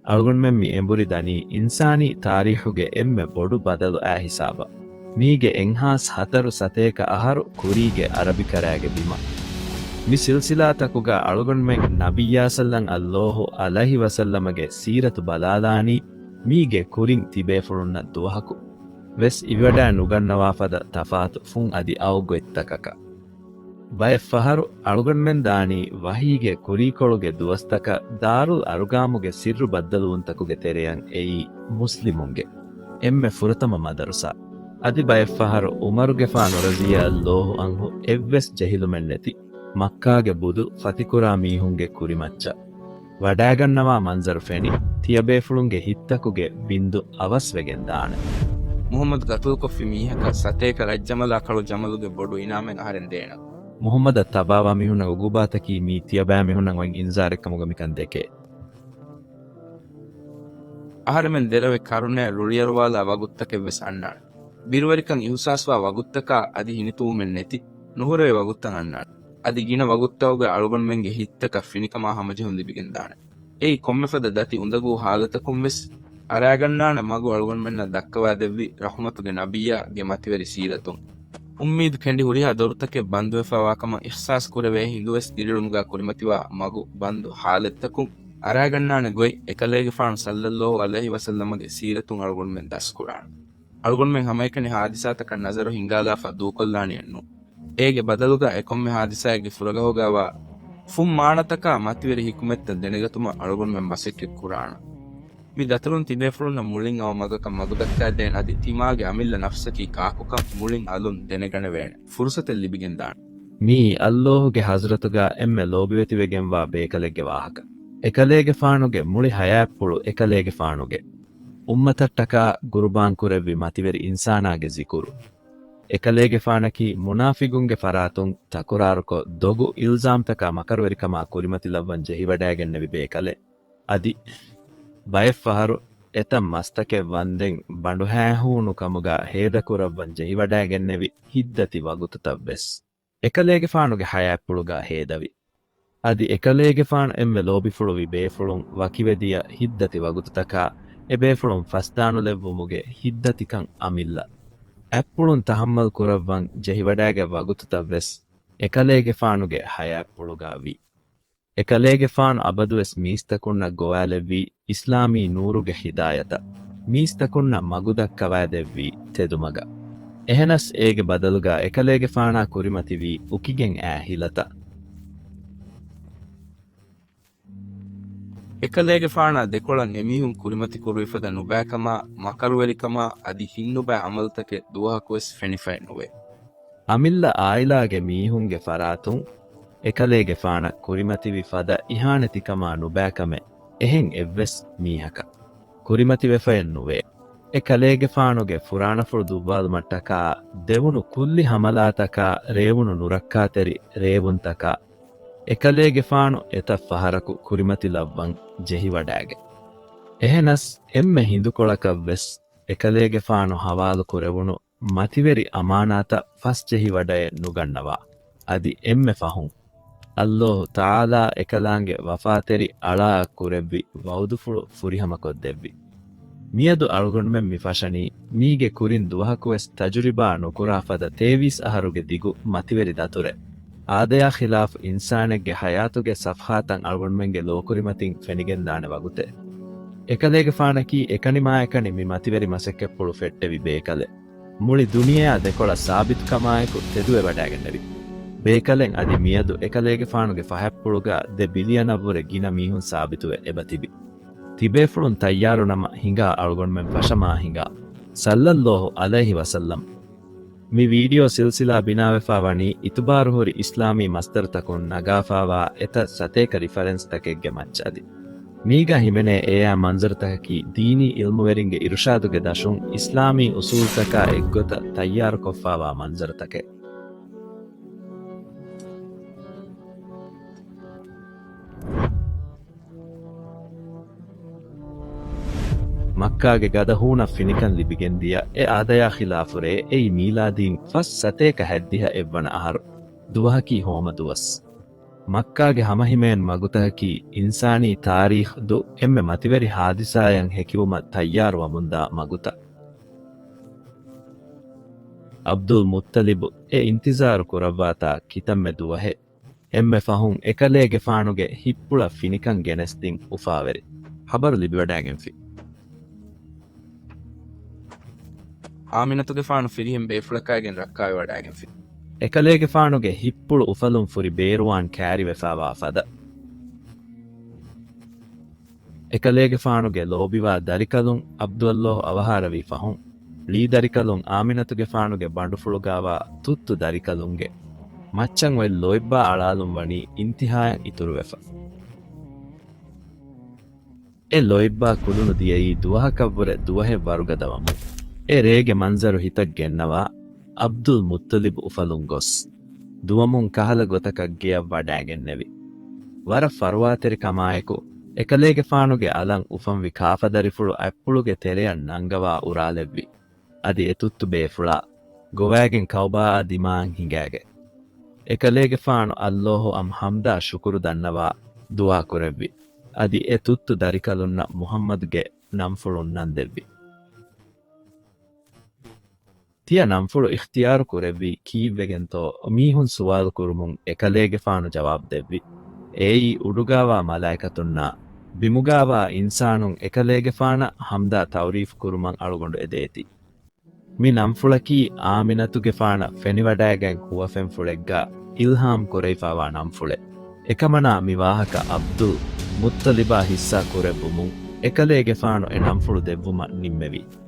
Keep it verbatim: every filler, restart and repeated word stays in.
އަޅުގަނޑުމެން މި އެނބުރި ދަނީ އިންސާނީ ތާރީޚުގެ އެންމެ ބޮޑު ބަދަލު އާ ހިސާބަށް. މީގެ އެއްހާސް ހަތަރު ސަތޭކަ އަހަރު ކުރީގެ އަރަބިކަރާގެ ބިމަށް. މި ސިލްސިލާތަކުގަ އަޅުގަނޑުމެން ނަބިއްޔާ ޞައްލައްލާހު ޢަލައިހި ވަސައްލަމަގެ ސީރަތު ބަލާލާނީ މީގެ ކުރިން ތިބޭފުޅުންނަށް ދުވަހަކު ވެސް އިވިވަޑާ ނުގަންނަވާ ފަދަ ތަފާތު ފުން އަދި އައު ގޮތްތަކަކަށް. ބައެއްފަހަރު އަޅުގަނޑުމެން ދާނީ ވަޙީގެ ކުރީކޮޅުގެ ދުވަސްތަކަށް ދާރުލް އަރުގާމުގެ ސިއްރު ބައްދަލުވުންތަކުގެ ތެރެއަށް އެއީ މުސްލިމުންގެ އެންމެ ފުރަތަމަ މަދަރުސާ. އަދި ބައެއްފަހަރު ޢުމަރުގެފާނު ރަޟިޔައްލާހު ޢަންހު އެއްވެސް ޖެހިލުމެއްނެތި މައްކާގެ ބުދު ފަތިކުރާ މީހުންގެ ކުރިމައްޗަށް ވަޑާގަންނަވާ މަންޒަރު ފެނި، ތިޔަބޭފުޅުންގެ ހިތްތަކުގެ ބިންދު އަވަސްވެގެން ދާނެ. މުޙައްމަދު ޤަތުލުކޮށްފި މީހަކަށް ސަތޭކަ ރަތްޖަމަލާ ކަޅު ޖަމަލުގެ ބޮޑު އިނާމެއް އަހަރެން ދޭނަން. މުޙައްމަދަށް ތަބާވާ މީހުންނަށް ޢުޤޫބާތަކީ މީ ތިޔަބައިމީހުންނަށް އޮތް އިންޒާރެއްކަމުގަ މިކަން ދެކޭ. އަހަރެމެން ދެރަވެ ކަރުނައަށް ރުޅިއަރުވާލާ ވަގުތުތަކެއްވެސް އަންނާނެ. ބިރުވެރިކަން އިޙުސާސްވާ ވަގުތުތަކާ އަދި ހިނިތުންވުމެއް ނެތި ނުހުރެވޭ ވަގުތުތައް އަންނާނެ. އަދި ގިނަ ވަގުތުތަކުގަ އަޅުގަނޑުމެންގެ ހިތްތަކަށް ފިނިކަމާ ހަމަޖެހުން ލިބިގެންދާނެ. އެއީ ކޮންމެފަދަ ދަތި އުނދަގޫ ޙާލަތަކުންވެސް އަރާގަންނާނެ މަގު އަޅުގަނޑުމެންނަށް ދައްކަވާދެއްވި ރަޙުމަތުގެ ނަބިއްޔާގެ މަތިވެރި ސީރަތުން. އުއްމީދު ކެނޑި ހުރިހާ ދޮރުތަކެއް ބަންދުވެފަވާކަމަށް އިޙްސާސް ކުރެވޭ ހިނދުވެސް ދިރިއުޅުމުގަ ކުރިމަތިވާ މަގު ބަންދު ޙާލަތްތަކުން އަރާގަންނާނެ ގޮތް އެކަލޭގެފާނު ޞައްލައްލާހު ޢަލައިހި ވަސައްލަމަގެ ސީރަތުން އަޅުގަނޑުމެން ދަސްކުރާނެ. އަޅުގަނޑުމެން ހަމައެކަނި ޙާދިސާތަކަށް ނަޒަރު ހިންގާލާފަ ދޫކޮށްލާނެއެއްނު. އޭގެ ބަދަލުގަ އެކޮންމެ ޙާދިސާއެއްގެ ފުރަގަހުގަވާ ފުން މާނަތަކާ މަތިވެރި ޙިކުމަތްތައް ދެނެގަތުމަށް އަޅުގަނޑުމެން މަސައްކަތް ކުރާނަން. މި ދަތުރުން ތިބޭފުޅުންނަށް މުޅިން އައު މަގަކަށް މަގުދައްކާދޭން އަދި ތިމާގެ އަމިއްލަ ނަފްސަކީ ކާކުކަން މުޅިން އަލުން ދެނެގަނެވޭނެ ފުރުޞަތެއް ލިބިގެންދާނެ. މިއީ ﷲ ގެ ޙަޟްރަތުގަ އެންމެ ލޯބިވެތިވެގެންވާ ބޭކަލެއްގެ ވާހަކަ. އެކަލޭގެފާނުގެ މުޅި ޙަޔާތްޕުޅު އެކަލޭގެފާނުގެ އުއްމަތަށްޓަކާ ޤުރުބާންކުރެއްވި މަތިވެރި އިންސާނާގެ ޒިކުރު. އެކަލޭގެފާނަކީ މުނާފިޤުންގެ ފަރާތުން ތަކުރާރުކޮށް ދޮގު އިލްޒާމްތަކާ މަކަރުވެރިކަމާ ކުރިމަތިލައްވަން ޖެހިވަޑައިގެންނެވި ބޭކަލެއް. އަދި ބައެއްފަހަރު އެތައް މަސްތަކެއް ވަންދެން ބަނޑުހައިހޫނުކަމުގަ ހޭދަކުރައްވަން ޖެހިވަޑައިގެންނެވި ހިތްދަތި ވަގުތުތައްވެސް އެކަލޭގެފާނުގެ ޙަޔާތްޕުޅުގަ ހޭދަވި. އަދި އެކަލޭގެފާނު އެންމެ ލޯބިފުޅުވި ބޭފުޅުން ވަކިވެދިޔަ ހިތްދަތި ވަގުތުތަކާ އެބޭފުޅުން ފަސްދާނުލެއްވުމުގެ ހިތްދަތިކަން އަމިއްލަ އަތްޕުޅުން ތަޙައްމަލް ކުރައްވަން ޖެހިވަޑައިގަތް ވަގުތުތައްވެސް އެކަލޭގެފާނުގެ ޙަޔާތްޕުޅުގަ ވި. އެކަލޭގެފާނު އަބަދުވެސް މީސްތަކުންނަށް ގޮވާލެއްވީ އިސްލާމީ ނޫރުގެ ހިދާޔަތަށް، މީސްތަކުންނަށް މަގުދައްކަވާދެއްވީ ތެދުމަގަށް. އެހެނަސް އޭގެ ބަދަލުގަ އެކަލޭގެފާނާ ކުރިމަތިވީ އުކިގެން އައި ހިލަތައް. އެކަލޭގެފާނާ ދެކޮޅަށް އެމީހުން ކުރިމަތިކުރުވިފަދަ ނުބައިކަމާ، މަކަރުވެރިކަމާ އަދި ހިތްނުބައި ޢަމަލުތަކެއް ދުވަހަކުވެސް ފެނިފައެއް ނުވޭ. އަމިއްލަ އާއިލާގެ މީހުންގެ ފަރާތުން އެކަލޭގެފާނަށް ކުރިމަތިވި ފަދަ އިހާނެތިކަމާ ނުބައިކަމެއް އެހެން އެއްވެސް މީހަކަށް ކުރިމަތިވެފައެއް ނުވޭ. އެކަލޭގެފާނުގެ ފުރާނަފުޅު ދުއްވާލުމަށްޓަކާ ދެވުނު ކުއްލި ހަމަލާތަކާ ރޭވުނު ނުރައްކާތެރި ރޭވުންތަކާ އެކަލޭގެފާނު އެތައް ފަހަރަކު ކުރިމަތިލައްވަން ޖެހިވަޑައިގެން. އެހެނަސް އެންމެ ހިނދުކޮޅަކަށްވެސް އެކަލޭގެފާނު ހަވާލު ކުރެވުނު މަތިވެރި އަމާނާތައް ފަސްޖެހިވަޑައެއް ނުގަންނަވާ. އަދި އެންމެ ފަހުން ﷲ ތަޢާލާ އެކަލާނގެ ވަފާތެރި އަޅާއަށް ކުރެއްވި ވަޢުދުފުޅު ފުރިހަމަކޮށްދެއްވި. މިއަދު އަޅުގަނޑުމެން މި ފަށަނީ މީގެ ކުރިން ދުވަހަކުވެސް ތަޖުރިބާ ނުކުރާ ފަދަ ތޭވީސް އަހަރުގެ ދިގު މަތިވެރި ދަތުރެއް. އާދަޔާ ޚިލާފު އިންސާނެއްގެ ޙަޔާތުގެ ޞަފްޙާތައް އަޅުގަނޑުމެންގެ ލޯކުރިމަތިން ފެނިގެންދާނެ ވަގުތެއް. އެކަލޭގެފާނަކީ އެކަނިމާއެކަނި މި މަތިވެރި މަސައްކަތްޕުޅު ފެއްޓެވި ބޭކަލެއް. މުޅި ދުނިޔެއާ ދެކޮޅަށް ސާބިތުކަމާއެކު ތެދުވެވަޑައިގެންނެވި ބޭކަލެއް. އަދި މިއަދު އެކަލޭގެފާނުގެ ފަހަތްޕުޅުގަ ދެ ބިލިއަނަށްވުރެ ގިނަ މީހުން ސާބިތުވެ އެބަތިބި. ތިބޭފުޅުން ތައްޔާރުނަމަ ހިނގާ އަޅުގަނޑުމެން ފަށަމާ ހިނގާ. ޞައްލައްލާހު ޢަލައިހި ވަސައްލަމް. މި ވީޑިއޯ ސިލްސިލާ ބިނާވެފާ ވަނީ އިތުބާރުހުރި އިސްލާމީ މަޞްދަރުތަކުން ނަގާފާވާ އެތައް ސަތޭކަ ރިފަރެންސްތަކެއްގެ މައްޗަށް އަދި. މީގަ ހިމެނޭ އެއާ މަންޒަރުތަކަކީ ދީނީ ޢިލްމުވެރިންގެ އިރުޝާދުގެ ދަށުން އިސްލާމީ އުޞޫލުތަކާ އެއްގޮތަށް ތައްޔާރުކޮށްފާވާ މަންޒަރުތަކެއް. މައްކާގެ ގަދަ ހޫނަށް ފިނިކަން ލިބިގެންދިޔަ އެ އާދަޔާ ޚިލާފު ރޭ އެއީ މީލާދީން ފަސް ސަތޭކަ ހަތްދިހަ އެއްވަނަ އަހަރު. ދުވަހަކީ ހޯމަ ދުވަސް. މައްކާގެ ހަމަހިމޭން މަގުތަކަކީ އިންސާނީ ތާރީޚް ދުށް އެންމެ މަތިވެރި ހާދިސާއަށް ހެކިވުމަށް ތައްޔާރުވަމުންދާ މަގުތައް. ޢަބްދުލް މުއްޠަލިބު އެ އިންތިޒާރު ކުރައްވާތާ ކިތަންމެ ދުވަހެއް. އެންމެ ފަހުން އެކަލޭގެފާނުގެ ހިތްޕުޅަށް ފިނިކަން ގެނެސްދިން އުފާވެރި ޚަބަރު ލިބިވަޑައިގެންފި. އާމިނަތުގެފާނު ފިރިހެން ބޭފުޅަކާގެން ރައްކާވެވަޑައިގެންފި. އެކަލޭގެފާނުގެ ހިތްޕުޅު އުފަލުން ފުރި ބޭރުވާން ކައިރިވެފާވާ ފަދަ. އެކަލޭގެފާނުގެ ލޯބިވާ ދަރިކަލުން ޢަބްދުﷲ އަވަހާރަވި ފަހުން، ޅީ ދަރިކަލުން އާމިނަތުގެފާނުގެ ބަނޑުފުޅުގާވާ ތުއްތު ދަރިކަލުންގެ މައްޗަށް އޮތް ލޯތްބާ އަޅާލުން ވަނީ އިންތިހާއަށް އިތުރުވެފަ. އެ ލޯތްބާ ކުލުނު ދިޔައީ ދުވަހަކަށްވުރެ ދުވަހެއް ވަރުގަދަވަމުން. އެ ރޭގެ މަންޒަރު ހިތަށް ގެންނަވާ، ޢަބްދުލް މުއްޠަލިބު އުފަލުން ގޮސް، ދުވަމުން ކަހަލަ ގޮތަކަށް ގެޔަށް ވަޑައިގެންނެވި. ވަރަށް ފަރުވާތެރިކަމާއެކު، އެކަލޭގެފާނުގެ އަލަށް އުފަންވި ކާފަދަރިފުޅު އަތްޕުޅުގެ ތެރެއަށް ނަންގަވާ އުރާލެއްވި. އަދި އެ ތުއްތު ބޭފުޅާ ގޮވައިގެން ކައުބާއާ ދިމާއަށް ހިނގައިގެން، އެކަލޭގެފާނު ﷲ އަށް ޙަމްދާ ޝުކުރު ދަންނަވާ ދުޢާ ކުރެއްވި. އަދި އެ ތުއްތު ދަރިކަލުންނަށް މުޙައްމަދުގެ ނަންފުޅު ނަންދެއްވި. ތިޔަ ނަންފުޅު އިޚްތިޔާރު ކުރެއްވީ ކީއްވެގެންތޯ؟ މީހުން ސުވާލު ކުރުމުން އެކަލޭގެފާނު ޖަވާބު ދެއްވި. އެއީ އުޑުގާވާ މަލާއިކަތުންނާ ބިމުގާވާ އިންސާނުން އެކަލޭގެފާނަށް ޙަމްދާ ތަޢުރީފު ކުރުމަށް އަޅުގަނޑު އެދޭތީ. މި ނަންފުޅަކީ އާމިނަތުގެފާނަށް ފެނިވަޑައިގެން ހުވަފެންފުޅެއްގާ އިލްހާމް ކުރެވިފާވާ ނަންފުޅެއް. އެކަމަނާ މި ވާހަކަ ޢަބްދުލް މުއްޠަލިބާ ހިއްސާ ކުރެއްވުމުން އެކަލޭގެފާނު އެ ނަންފުޅު ދެއްވުމަށް ނިންމެވި.